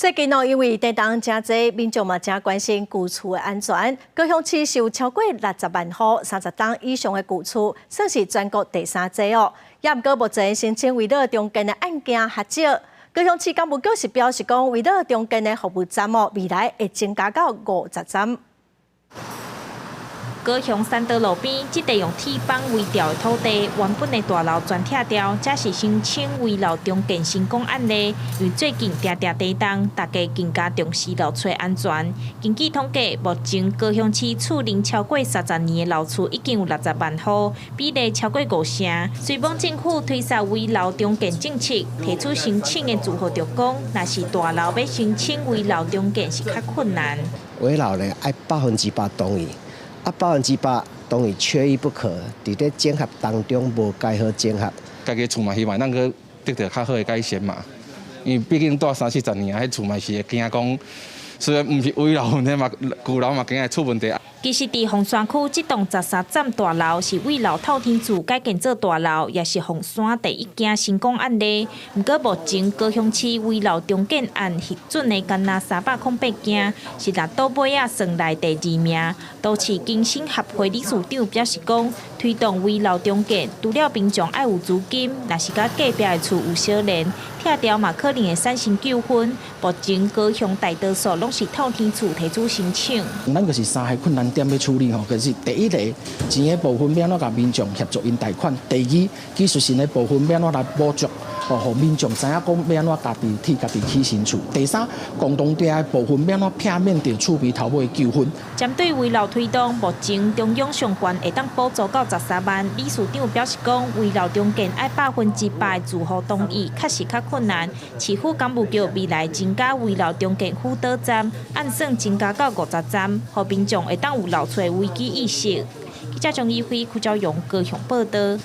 最近哦，因為地動誠濟，民眾嘛誠關心舊厝的安全。高雄市是有超過60萬戶30棟以上的舊厝，算是全國第三濟哦。也毋過目前申請危老重建的案件較少。高雄市工務局是表示講，危老重建的服務站哦，未來會增加到50站。高雄三德路邊，這塊用鐵板圍牢的土地，原本的大樓全拆掉，這是申請危老重建成功案例。因為最近定定地動，大家更加重視老厝安全。根據統計，目前高雄市厝齡超過30年的老厝已經有60萬戶，比例超過五成。雖罔政府推捒危老重建政策，提出申請的住戶就講，若是大樓欲申請危老重建是較困難。危老呢愛100%同意。啊，百分之百同意缺一不可。佇咧整合當中無改好整合。家己厝嘛希望咱閣得著較好的改善嘛，因為畢竟住三四十年啊，彼厝嘛是會驚講，雖然毋是危老問題嘛，舊樓嘛驚會出問題。其實，佇鳳山區這棟13站大樓是危老透天厝改建做大樓，也是鳳山第一件成功案例。毋過，目前高雄市危老重建案核准的干焦308件，是六倒尾仔算來第二名。都市更新協會理事長表示講，推動危老重建，除了民眾愛有資金，若是佮隔壁的厝有相連，拆掉嘛可能會產生糾紛。目前高雄大多數攏是透天厝提出申請。咱就是三个困難點欲處理吼，就是第一个錢的部分欲按怎共民眾協助𪜶貸款；第二技術性的部分欲按怎來補助，哦，予民眾知影講欲按怎家己替家己起新厝；第三，共同地的部分欲按怎避免著厝邊頭尾的糾紛。針對危老推動，目前中央上懸會當補助到13萬。理事長表示講，危老重建愛100%的住戶同意，確實較困難。市府工務局未來增加危老重建輔導站，按算增加到50站，予民眾會當有老厝危機意識。記者張怡輝、柯昭勇高雄報導。